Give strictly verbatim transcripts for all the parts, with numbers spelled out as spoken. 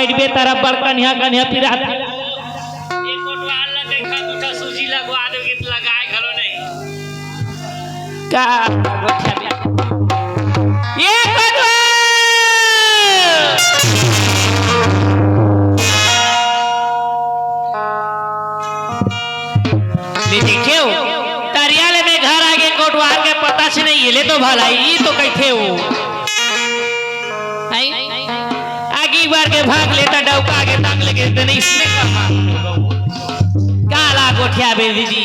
बइठबे तरफ बड़ कनिहा कनिहा पिरात। एक कोटवार ला देखा, दू ठा सूजी लगवा दो, कि लगाए घलो नहीं। का? ये कोटवार! ले देखे हो, तरिया ले मैं घर आगे कोटवार के पता से नहीं, ये ले तो भला, ये तो कहते हो। आई? आगी बार के भाग लेता, डौका आगे ताक लेके देते नहीं, इसमें कहा। काला गोठिया बेदी जी।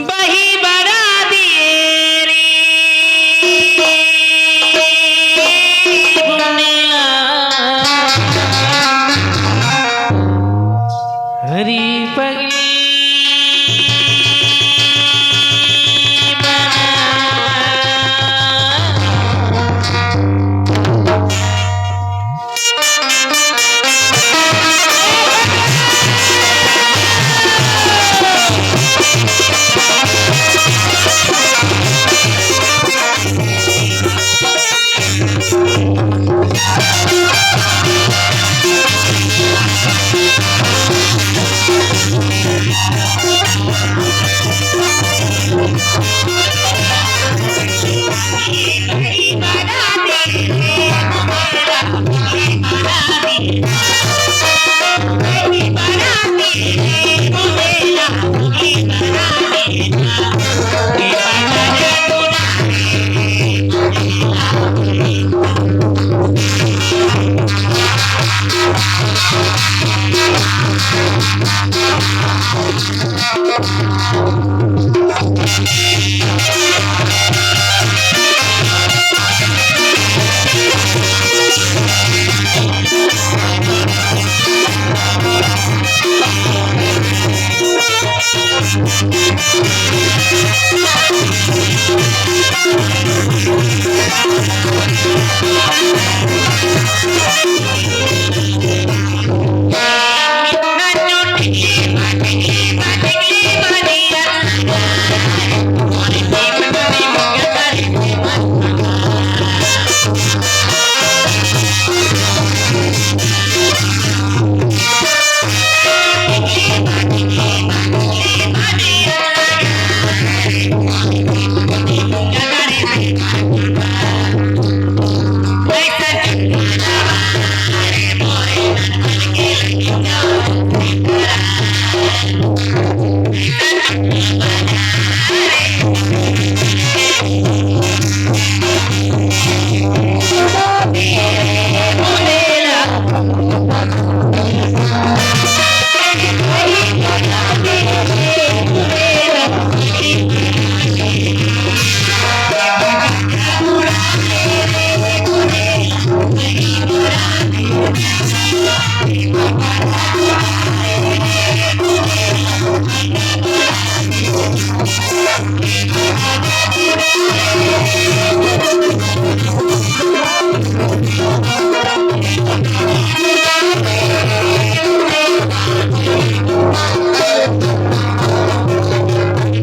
बही बना दिए रे बुंदेला। हरी पगली बना।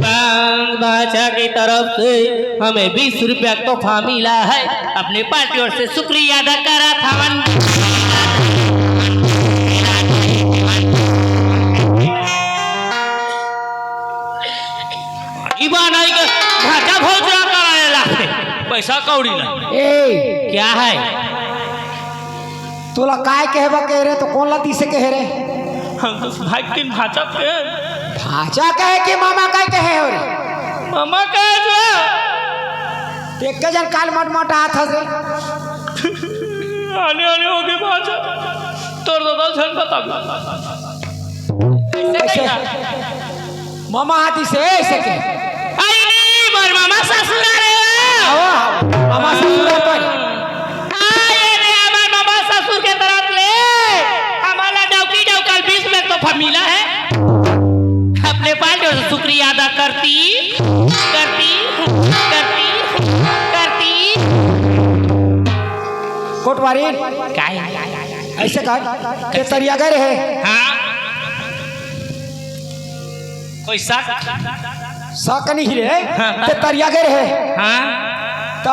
बांग भाषा की तरफ से हमें बीस रुपया तोहफा मिला है। अपने पार्टी ओर से शुक्रिया अदा करा था। ई बा नहीं के भाजा भौजा कराए ला। पैसा कौड़ी नहीं। ए, क्या है? तोला काय कहे बर कहे रे, तो कोन ला दिसे कहे रे? हम तो भाई किन भाचा के। भाचा कहे कि मामा काय कहे हो रे? मामा कहे जो। ते एक जन काल मट मट आत हस रे। आने आने हो गए भाचा। तोर दादा झन बता। कैसे कैसे? कहिला? मामा हाथी से ऐसे के। आई नहीं, मोर मामा ससुर आ रहे हो। आओ, आओ, मामा ससुर आ पर। आए रे, हमार मामा ससुर के तरफ ले हमारा डौकी डौकल बीस में तोहफा मिला है। अपने पाल जो शुक्रिया अदा करती, करती, करती, करती। कोटवारी। काय? ऐसे कर, के तरिया गए रहे। हाँ। कोई शक? शक नहीं रे, हाँ। ते तरिया गए रहे। हाँ। तो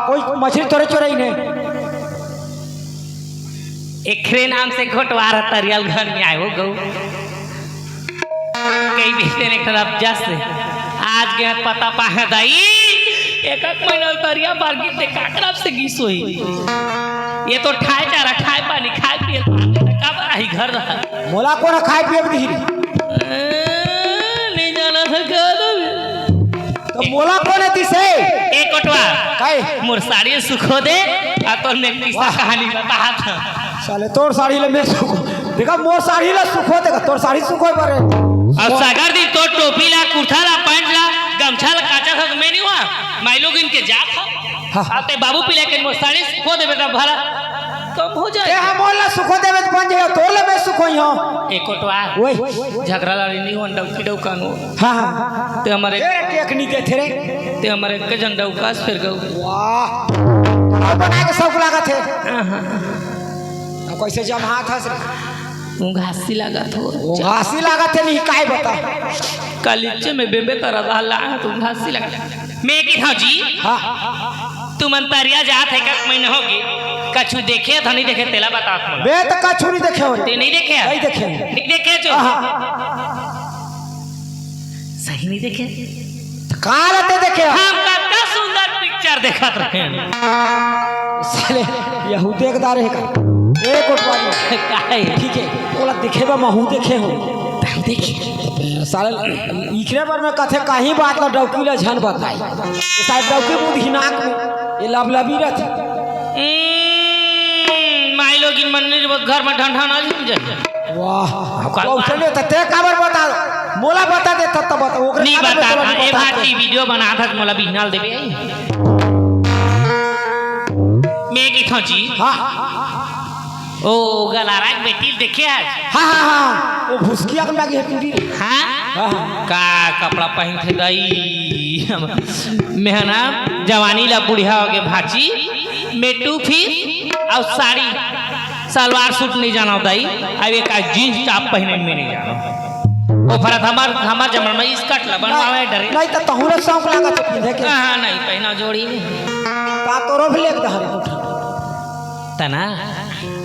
कोई मछली थोड़े चोराई ने। एखरे नाम से कोटवार तरिया ल घर में आए हो गऊ। कई बीस दिन एक तरफ जस आज के पता पाहे दाई। एक एक महीना तरिया बार गिर दे काकरा से गिस होई। ये तो ठाए चारा, ठाए पानी, खाए पिए, कब आई घर रहा। मोला कोन खाए पिए बर दिही? नहीं जाना था का? तो मोला कोन दिसे? ए कोटवार, काहे? मोर साड़ी सुखो दे, आ तोर में किस्सा कहानी बतात हूँ। साले तोर साड़ी ले मैं सुखो। देखा मोर साड़ी ले सुखो, देखा तोर साड़ी सुखो बरे। अब सगर दिन तोर टोपी ला, कुर्ता ला, पैंट ला, गमछा ला काचा था तो मैं नहीं हुआ। माई लोग इनके जात था। हाँ। अब ते बाबू पिला के मोर साड़ी सुखो देबे त भला कम हो जाए। ते हमोला सुखो देबे त बन जाए, तोर ले मैं सुखो ही हूँ। ए कोटवार, ओए। झगड़ा लड़ी नहीं हो, डौकी डौकान हो। हाँ, हाँ। ते हमारे फेर टेकनी देथे रे। ते हमारे के झंडा उकास फेर गऊ। वाह। अब बना के शौक लागत है। हाँ, हाँ। अब कैसे जम हाथ हंस रे? वो घासी लागत हो। वो घासी लागत है नहीं, काय बता? कलिच्चे में बेबे तरह रहा ला, तो घासी लागत। मैं के हाँ जी। हाँ। तुमन तरिया जात है, का महीना हो गए? कछु देखे था नहीं देखे, तेला बतात मोला। बे त कछु नहीं देखे हो रे। ते नहीं देखे? नहीं देखे। नहीं देखे जो? हाँ, हाँ। सही नहीं देखे? त का रहते देखे हो? हम का, का सुंदर पिक्चर देखत रहे। साले, यहू देखदार है का? ए कोटवारी। काहे? ठीक है, ओला देखे बा महू देखे हो। तहु देखे। साले, इकरे बार में कथे कहीं बात ला डौकी ला झन बताई। साले डौकी मुंह ही नाक में, ये लबलबी रहती। हम्म, माई लोगिन मन नहीं वो घर में ढंढा ना झूम जाए। वाह, अब का कौशल बात? तो ते काबर बता, मोला बता दे तब तो बता, ओकरे नहीं काबर बता, तोला नहीं ए बता भाटी दे। वीडियो बना था, मोला बिहनाल देबे। मैं की थोची। हाँ। ओ गलारा के बेटी देखे आज? हाँ, हाँ, हाँ, वो भुसकिया के लगे है पूरी। हाँ? हाँ, हाँ। का कपड़ा पहन थे दाई? हम, मैं है ना, जवानी ला बुढ़िया हो गए भाची, मैं टू पीस और साड़ी, सलवार सूट नहीं जाना दाई, अब एक आज जींस टॉप पहने में नहीं जाना। वो फरत हमार, हमार जमन में स्कर्ट ला बनवावे डरे। नहीं तो तहुरे शौक लागत है पहने के। हाँ, हाँ, नहीं, पहना जोड़ी नहीं। का तोरो भी लेके दहरे उठ। तना,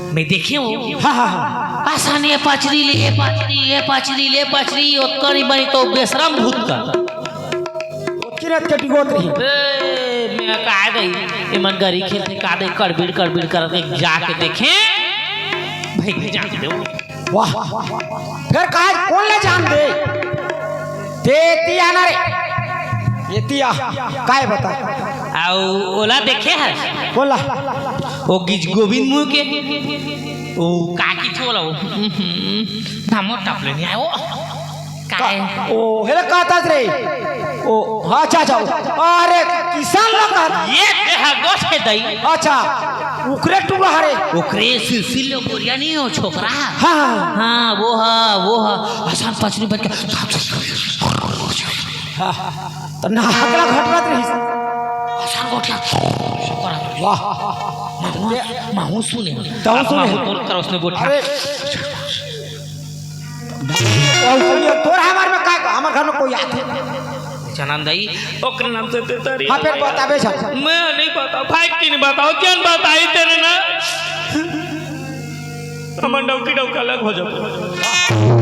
मैं देखे हूँ। हाँ, हाँ, हाँ। आसान ये पाचरी ले, ये पाचरी, ये पाचरी, ले पाचरी, ओतका नहीं बनी तो बेशरम भूत का। ओतकी रात के डिगोत रही। ए, मैं का गई, ये मन गरी खेलते का दे, कड़बिड़, कड़बिड़ करते जाके देखे। भाई, भाई, जान दे। वाह। फिर कहा, कौन ले जान दे? ते तिया ना रे। ये तिया, काय बता? आओ, ओला देखे है? बोला। वो गिज गोविंद मुंह के, वो का की थोला वो। हम्म, धामो टपले नहीं आयो। काय? ओ, हेले कहता रे। ओ, हाँ, अच्छा, अच्छा। अरे, किसान लोग कहता। ये देहा गोठे दई। अच्छा, उकरे टुरा हरे। ओकरे सिलसिल लो बोरिया नहीं हो छोकरा। हाँ, हाँ। हाँ, वो हा, वो हा। आसान पचनी बच के। हाँ, तो ना हकला घटना रही। आसान गोठिया। वाह। महू, महू सुने। तहु अब सुने। महू तोर कर उसने गोठिया। अरे। तोर हमार में का, हमार घर में कोई आथे? चनन दाई, ओकरे नाम से ते तारी। हाँ, फिर बताबे छन। मैं नहीं बता, भाई की नहीं बताओ, जन बताई तेरे ना। हमन डौकी डौका अलग हो जाबो।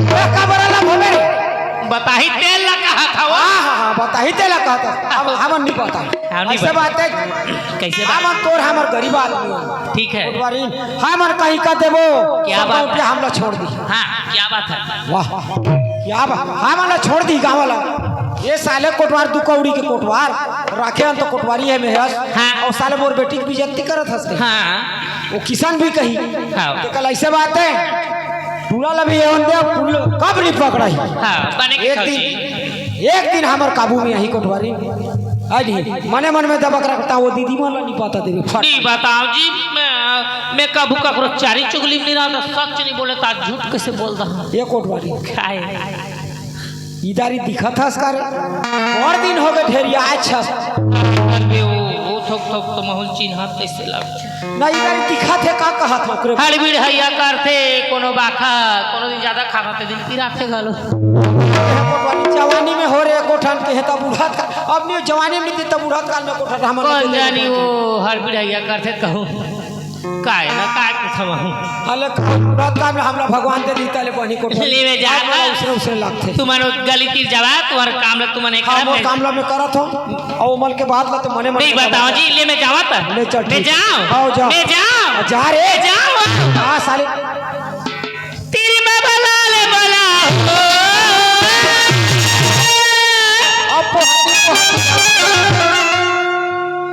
ए, का बर अलग होबे रे? बताही तेल ला कहा था वो। हाँ, हाँ, हाँ, बताही तेल ला कहा था। हम, हमन नहीं पता। हाँ, नहीं ऐसे पता। बात है। कैसे बात? हमन तोर हमर गरीब आदमी है। ठीक है। कोटवारी, हमन कहीं का देबो, क्या सब बात रुपया है? हमला छोड़ दी। हाँ, क्या बात है? वाह, क्या बात? हमन ला छोड़ दी गाँव वाला। ये साले कोटवार दू कौड़ी के कोटवार, राखे हन तो कोटवारी है में हस। हाँ। और साले मोर बेटी की बेइज्जती करत हस। हाँ। वो किसान भी कही हाँ। कि कल ऐसे बात है, टूरा ला भी एवन दे, टूरा कब नहीं पकड़ाही। हाँ, बने के एक दिन, खाओ जी। एक दिन हमर काबू में आही कोटवारी। आई नहीं, मने मन में दबक रखता वो दीदी मन ला नहीं पता देवे, फट। नहीं बताओ जी, मैं, मैं कभू ककरो चारी चुगली में नहीं रहता, सच नहीं बोले तो आज झूठ कैसे बोल रहा हूँ? ये कोटवारी। खाए। इधर ही दिखत हस का रे? और दिन हो गए ढेरिया, अच्छा। अबे वो, वो थोक थोक तो महूल चिन्हत कैसे लग? ना इधर ही दिखत है, का कहत हो ओकरे? हड़बिड़ हैया करथे, कोनो बाखा, कोनो दिन ज्यादा खाता ते दिन पिराथे घलो। जवानी में हो रे कोठन के है तब उड़त का, अब नहीं जवानी में नहीं तब उड़त काल में कोठन हमन कौन जानी वो हड़बिड़ हैया करथे कहूँ। काय ना काय कुछ हम हूँ। अले काम, रात काम में हमरा भगवान दे दीता ले बनी को। ले में जा अब ना। उसने, उसने लगथे। तुमन गली तीर जावा, तुम्हारे काम ला तुमन एक हाँ, करब मोर ले। काम ला मैं करत हूँ। और मल के बात ला तो मने मने नहीं करत बताओ हूँ। जी, ले में जावा त। ले चल, ले ठीक। जाओ। आओ, जाओ। ले जाओ। जा रे। ले जाओ। हाँ, साले। तेरी बाबा लाल बोला। अब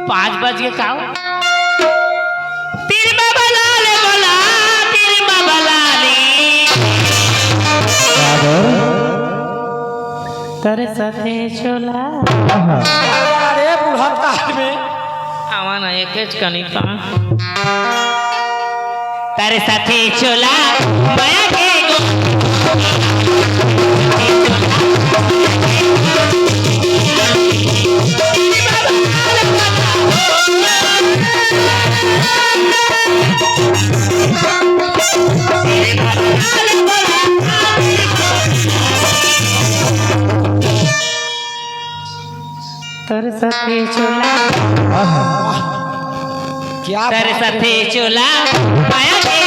पाँच बज गए का हो? तेरी बाबा लाल बोला, तेरी बाबा लाली। तोरे साथे चोला। अरे बुढ़न काल में। आवा ना, एकेच कनी पा। तोरे साथे चोला, माया के गो। तोर साथे चोला। आहा। क्या तोर बात है। साथे चोला। माया के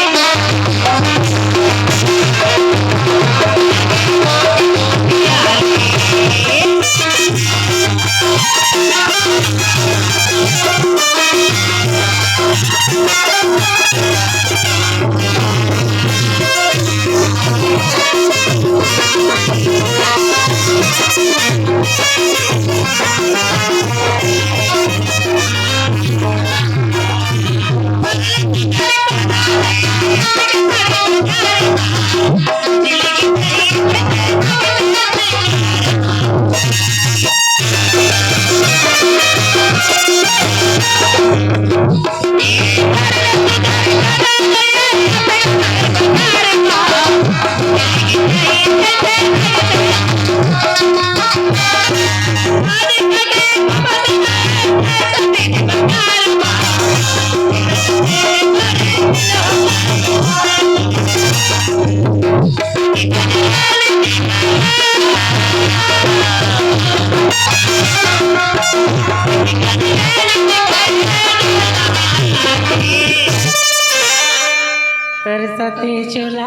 तोर साथे चोला।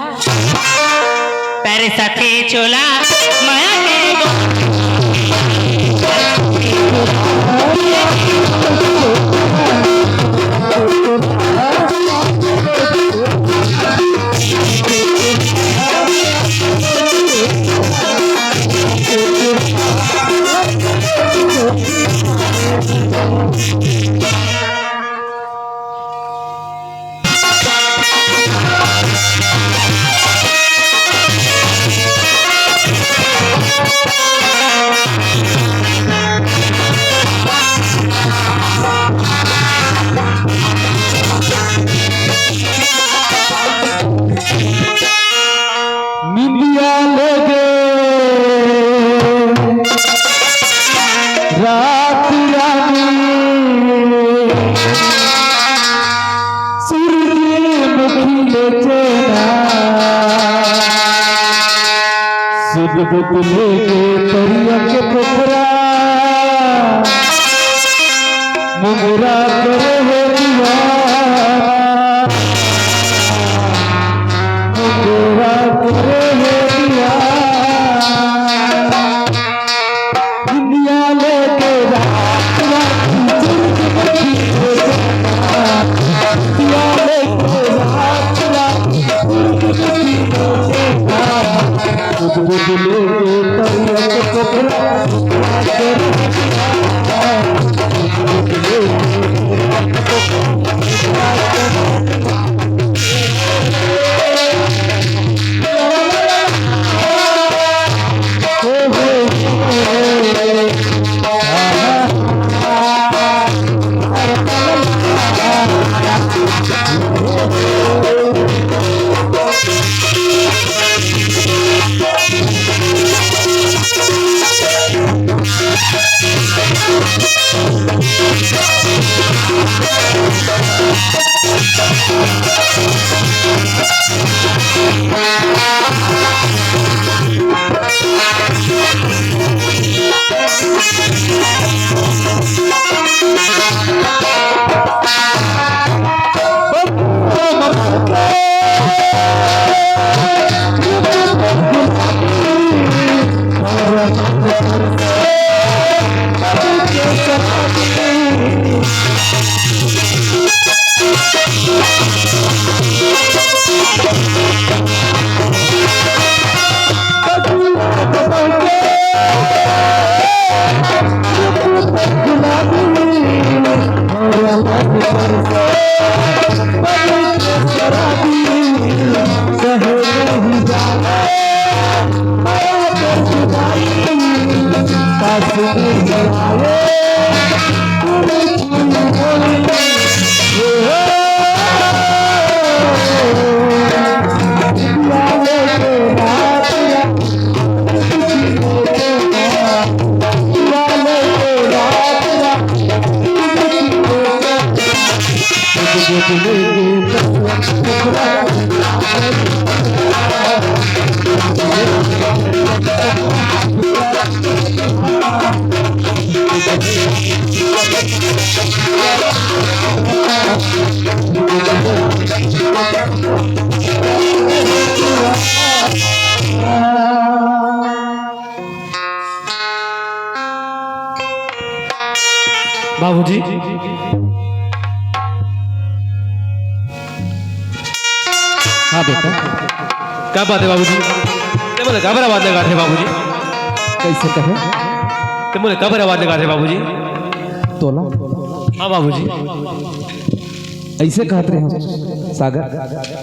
तोर साथे चोला। माया के गो- निंदिया लेगे रात रानी, सूरजमुखी ले चेना, सुध बुध लेगे तरिया के पोखरा, मुंगरा करे हे दीवाना, मुंगरा करे हे दीवाना। दुनिया लेके रात रात, दुनिया लेके रात रात, बाबूजी। हाँ बेटा। का बात हे बाबूजी? ते मोला काबर आवाज लगात हस बाबूजी? कइसे कहे? ते मोला काबर आवाज लगात हस बाबूजी? तोला? हाँ बाबूजी। अइसे कहत रहेंव सागर।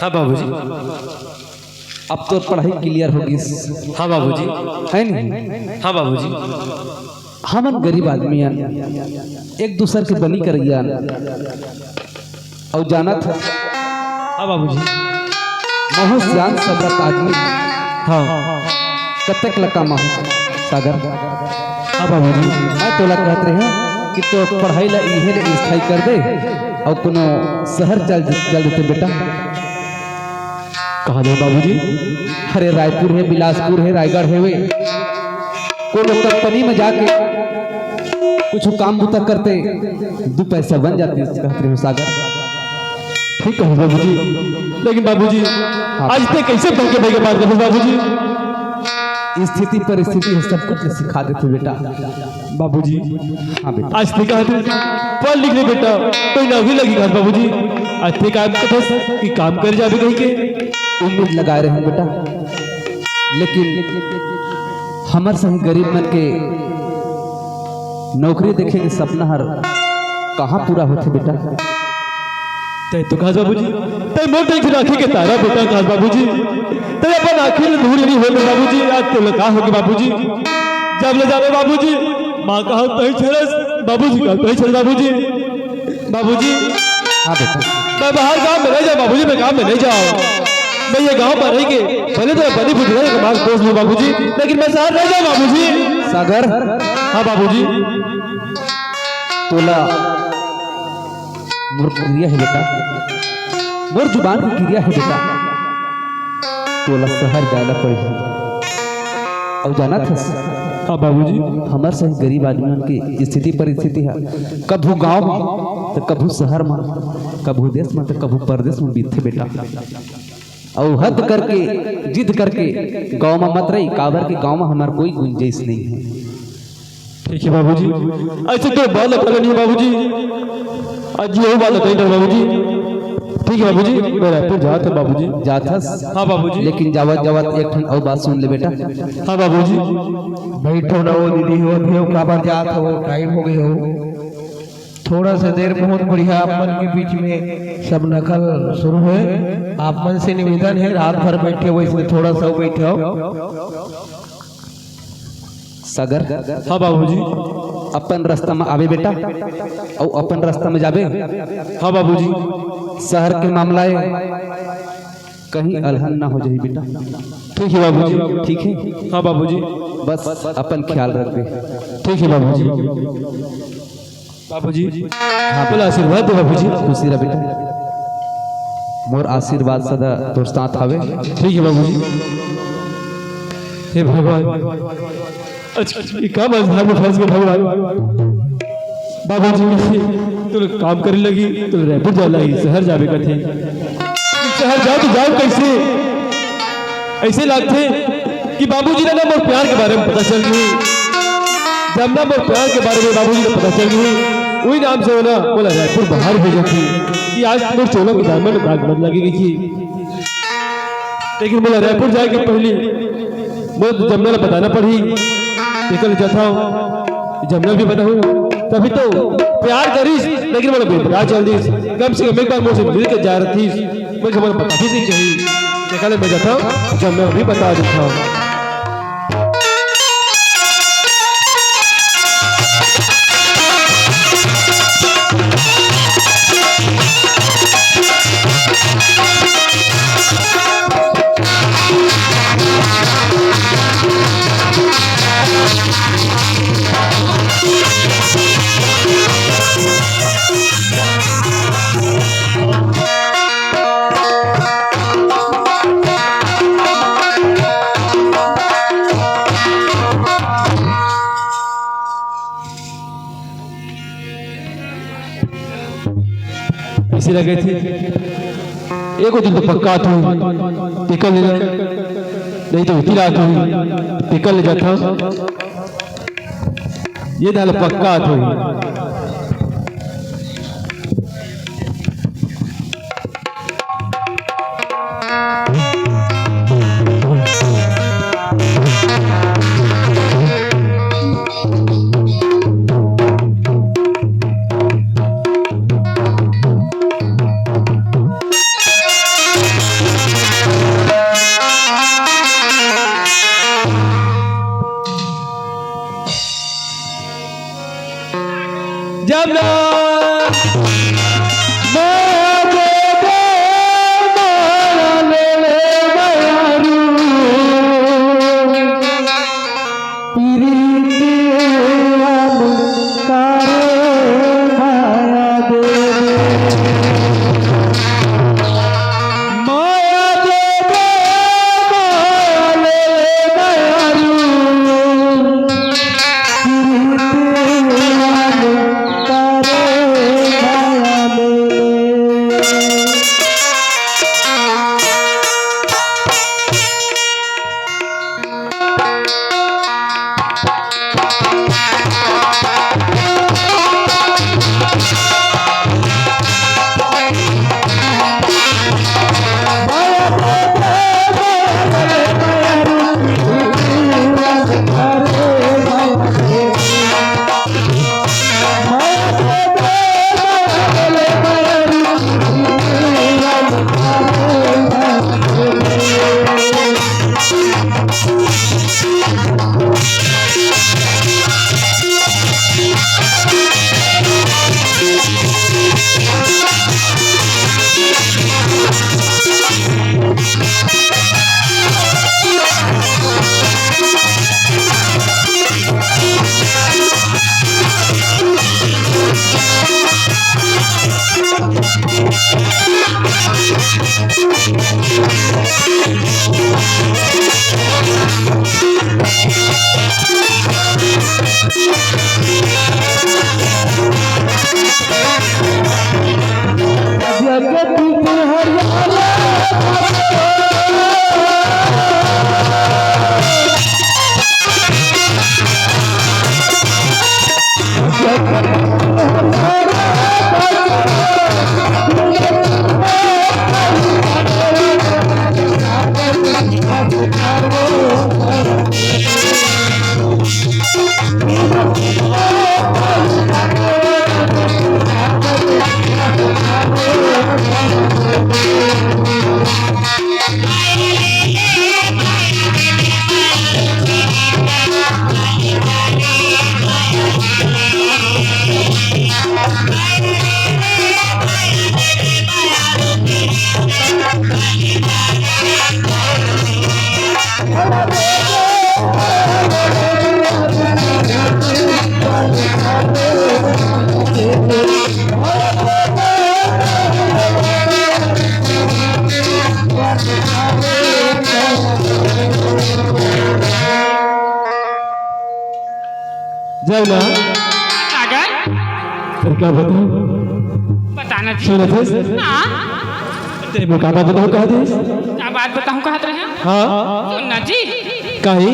हाँ बाबूजी। अब तोर पढ़ाई clear हो गिस। हाँ बाबूजी। हे नहीं? हाँ बाबूजी। हमन गरीब आदमी अन, एक दूसर के बनी करइया अन। अउ जानत हस, हाँ बाबूजी। महूँ सियान समरथ आदमी। हाँ। कतेक ल कमाहूँ सागर। हाँ बाबूजी। मैं तोला कहत रहेंव कि तोर पढ़ाई ला इहें ले स्थाई कर दे अउ कोनो शहर चल, चल देते बेटा। कहाँ ले बाबूजी? अरे रायपुर हे, बिलासपुर हे, रायगढ़ हे, कोनो कंपनी में जाके कुछ काम बुता करते, दू पैसा बन जातिस, कहत रहेंव सागर। ठीक कहत हस बाबूजी, लेकिन बाबूजी, हाँ। आज ते कइसे बहके बहके बात करत हस बाबूजी? स्थिति परिस्थिति हे, सब कुछ सिखा देथे बेटा। बाबूजी, हाँ बेटा। आज ते कहत हस, पढ़ लिख ले बेटा, कोई नौकरी लगही कहत हस बाबूजी। आज ते का कहत हस कि काम करे जाबे कहिके। उम्मीद लगाए रहेंव बेटा, लेकिन हमर सही गरीब मन के नौकरी देखे के सपना हर कहाँ पूरा होथे बेटा? तैं तो कहस बाबूजी, तैं मोर तइसे आँखी के तारा बेटा कहस बाबूजी। तैं अपन आँखी ले दूर नइ होय बाबूजी, आज तोला का होगे बाबूजी? जब ले जाबे बाबूजी, माँ कहत तहीं छरस, बाबूजी कहत तहीं छरस बाबूजी। बाबूजी, हाँ बेटा। मैं बाहर गाँव में नइ जाँव बाबूजी, मैं गाँव में नइ जाँव। मैं ये गाँव में रह के भले तो बनी बुद्धि ले कमा के पोस लूँ बाबूजी, लेकिन मैं शहर नइ जाँव बाबूजी। सागर। हाँ बाबूजी। तोला मोर किरिया हे बेटा, मोर जुबान के किरिया हे बेटा, तोला शहर जाना पड़ही। अउ जानत हस, हाँ बाबूजी। हमर सही गरीब आदमी मन के स्थिति परिस्थिति हे, कभू गाँव में, त कभू शहर में, कभू देश में, त कभू परदेश में बीतथे बेटा। अउ हद करके, जिद करके गाँव में मत रही, काबर के गाँव में हमर कोई गुंजाइश नइ हे। ठीक हे बाबूजी, अइसे तो बात करनी हे बाबूजी, आज ये बात कहीं डर बाबूजी। ठीक हे बाबूजी, मैं रायपुर जात हँव बाबूजी। जात हस? हाँ बाबूजी। लेकिन जावत जावत एक ठन अउ बात सुन ले बेटा। हाँ बाबूजी। बइठो ना ओ दीदी, होत हे, काबर जात हव, time होगे हे। थोड़ा सा देर बहुत बढ़िया आप मन के बीच में सब नकल शुरू हे। आप मन से निवेदन हे, रात भर बइठे हव, इसलिए थोड़ा सा बइठे हव। सागर। हाँ बाबूजी। अपन रस्ता में आबे बेटा, अउ अपन रस्ता में जाबे। हाँ बाबूजी। शहर के मामला हे, कहीं अलहन ना हो जाही बेटा। ठीक हे बाबूजी। ठीक हे? हाँ बाबूजी। बस अपन ख्याल रखबे। ठीक हे बाबूजी। बाबूजी, हाँ, मोला आशीर्वाद दे बाबूजी। खुशी रह बेटा, मोर आशीर्वाद सदा तोर साथ हवे। ठीक हे बाबूजी। हे भगवान, आज ये का मझधार में फंस गेंव भगवान। बाबूजी, तोला काम करे लगही, तोला रायपुर जाए लगही, शहर जाबे कथे। शहर जाँव त जाँव कइसे? अइसे लागथे कि बाबूजी ला ना मोर प्यार के बारे में पता चल गे हे, जब ना मोर प्यार के बारे में बाबूजी ला पता चल गे हे, उही नाम से वो ना मोला रायपुर बाहर भेजथे कि आज मोर चोला के दामन में दाग मत लगे कहिके। लेकिन मोला रायपुर जाए के पहिली मोला जमुना ला बताना पड़ही, तेकर ले जाथँव, जमुना भी बताहूँ, तभी तो प्यार करिस, लेकिन मोला बेपराह चल दिस। कम से कम एक बार मोर से मिल के जाय रहितिस, मैं खबर बतातिस नहीं कहीं। तेकर ले मैं जाथंव, जब मैं अभी बता देथंव। अइसे लगथे, एको दिन तो पक्का आथंव, तेकर ले जा, नहीं तो इतरा आथंव, तेकर ले जाथंव। ये दाल पक्का आथंव। जब ना माया दे दे, माया ले ले माया रू। प्रीतिया में कारे माया दे दे। माया दे दे, माया ले ले माया रू। प्रीतिया में कारे माया ले ले। जाओ ना। कागज? फिर का बताऊं? बताना जी। सुनत हस? हाँ। तेरे में का बात बताऊं, कहा दे? का बात बताऊं कहत रहे? हाँ। सुन ना जी। काहे?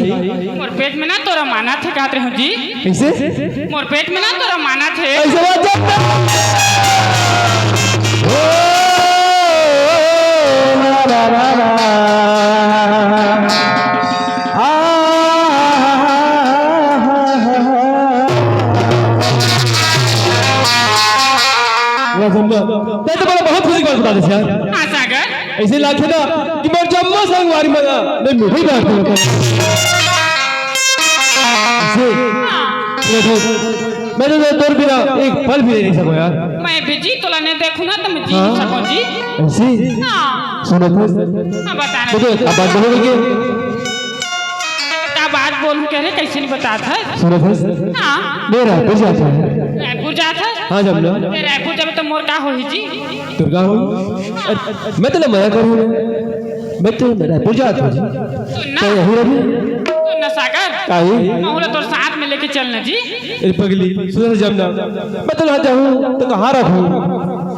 मोर पेट में ना तोर मानत हे कहत रहे हूँ जी। कैसे? मोर पेट में ना तोर मानत हे। ऐसे बात जब ओ, रा, रा, रा, रा। आ, हा, हा, हा, हा। वाह, सुंदर। बहुत खुशी के बात बता दे यार। हाँ सागर। ऐसे लागथे ना कि मोर जम्मो संगवारी मन ला मैं मिठाई बांट दूं। ऐसे, हाँ। मैं तो, मैं तो तोर बिना एक पल भी रह नहीं सकूं यार। मैं भी जी तोला नहीं देखूं ना तो मैं जी हाँ। नहीं सकूं जी। ऐसे? हाँ। सुनत हस? हाँ, बता ना। मुझे अब बात बोलोगे क्या? का बात बोलूं कह रहे, कैसे नहीं बतात हस? सुनत हस? हाँ। मैं रायपुर जात हंव। रायपुर जात हस? हाँ, जब ना। ते रायपुर जाबे तो मोर का होही जी? तोर का होही? अरे, मैं तो ना मना करूँ। मैं तो रायपुर जात हंव जी। सुन ना। तो यहीं रही। सुन ना सागर। काहे? महूं ला तोर साथ में लेके चल ना जी। अरे पगली, सुन ना जब ना। मैं तो ना जाहूँ, तो कहाँ रहूँ?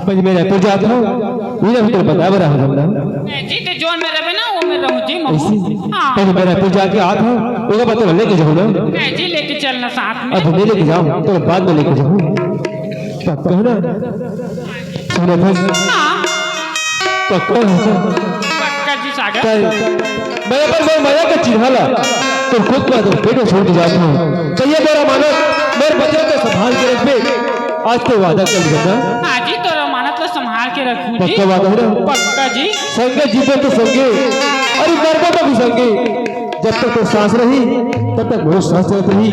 भाई, मैं रायपुर जात हंव। ये ना भी तो बता बरा हो जब ना। ए जी, ते जोन में रहबे ना, वो में रहूं जी, महूं। ऐसे? हाँ। भाई, मैं रायपुर जाके आत हंव, ओकर बाद तो लेके जाहूँ ना। ए जी, लेके चल ना साथ में। अब नहीं लेके जाऊँ, तो बाद में लेके जाऊँ। पक्का ना? सुनत हस? हाँ। पक्का ना? पक्का जी सागर। काहे? मैं अपन मोर मया के चिन्हा ला तोर खुद में तोर पेट में छोड़ के जात हंव। कहिए मोर अमानत, मोर बचन के संभाल के रखबे। आज के वादा कर लेना। हाँ जी, तोर अमानत ला संभाल के रखूं जी। पक्का वादा है ना? पक्का जी। संगे जीबो तो संगे, अरे मरबो तो भी संगे। जब तक तोर सांस रही, तब तक मोर सांस चलत रही।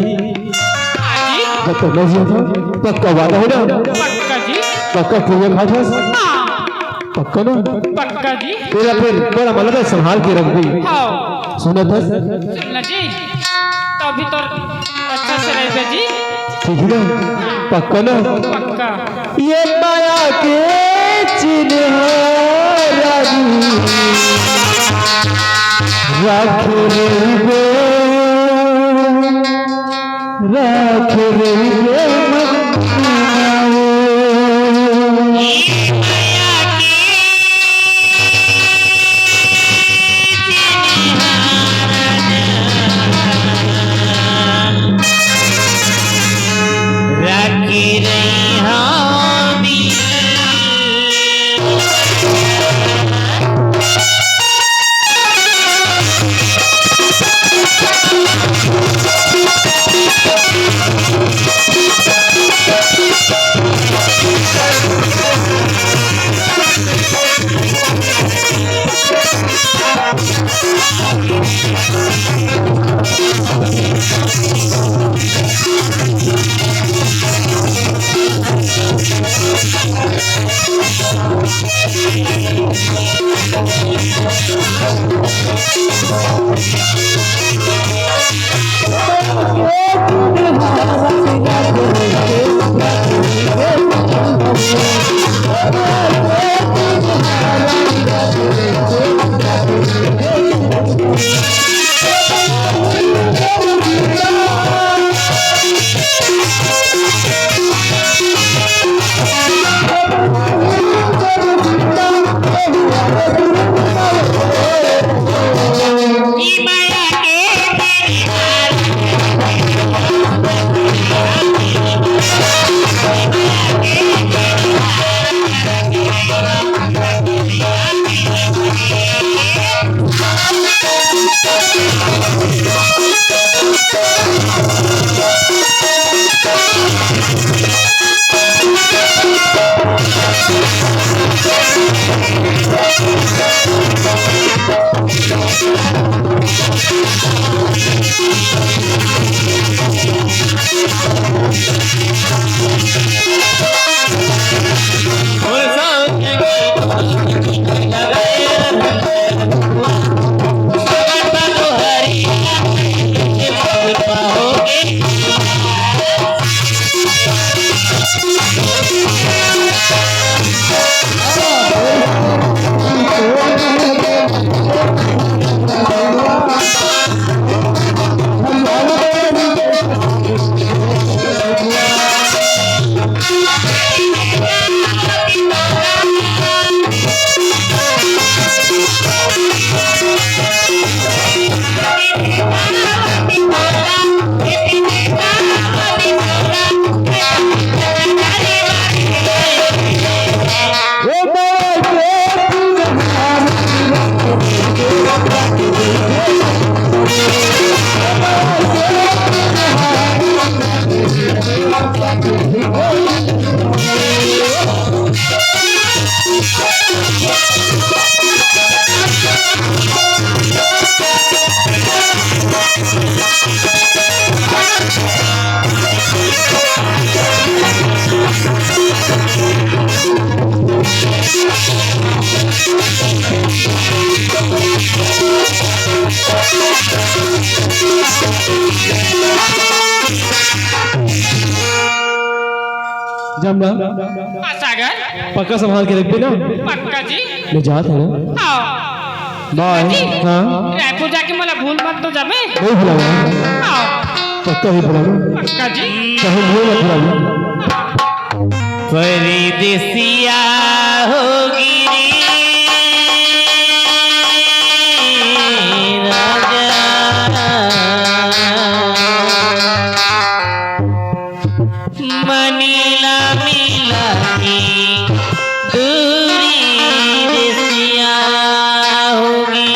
हाँ जी। जब तक मैं जियत हंव, पक्का वादा है ना? पक्का जी। पक्का क्रिया खात हस? हाँ। पक्का ना? पक्का जी। तेला फिर बड़ा मतलब है, संभाल के रखबे। हाँ। सुनत हस? सुन ना जी, तो अभी तो अच्छा से रहबे जी। ठीक है ना? पक्का ना? पक्का। ये मया के चिन्हा रानी राखे रहिबे, राखे रहिबे मन में। जमला। हाँ, सागर। पक्का संभाल के रखबे ना? पक्का जी। मैं जात हँव ना। हाँ। बाय। जी। हाँ। रायपुर जाके मोला भूल मत तो जाबे। नहीं भुलाहूँ। हाँ। पक्का नहीं भुलाहूँ। पक्का जी। चाहे भूल मत भुलाहूँ। परदेसिया हो गिरी राजा। मनीला मिला के दूरी देसिया होगी।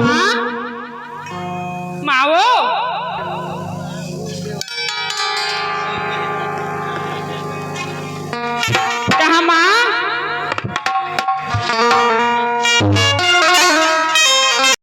माँ, माँ वो।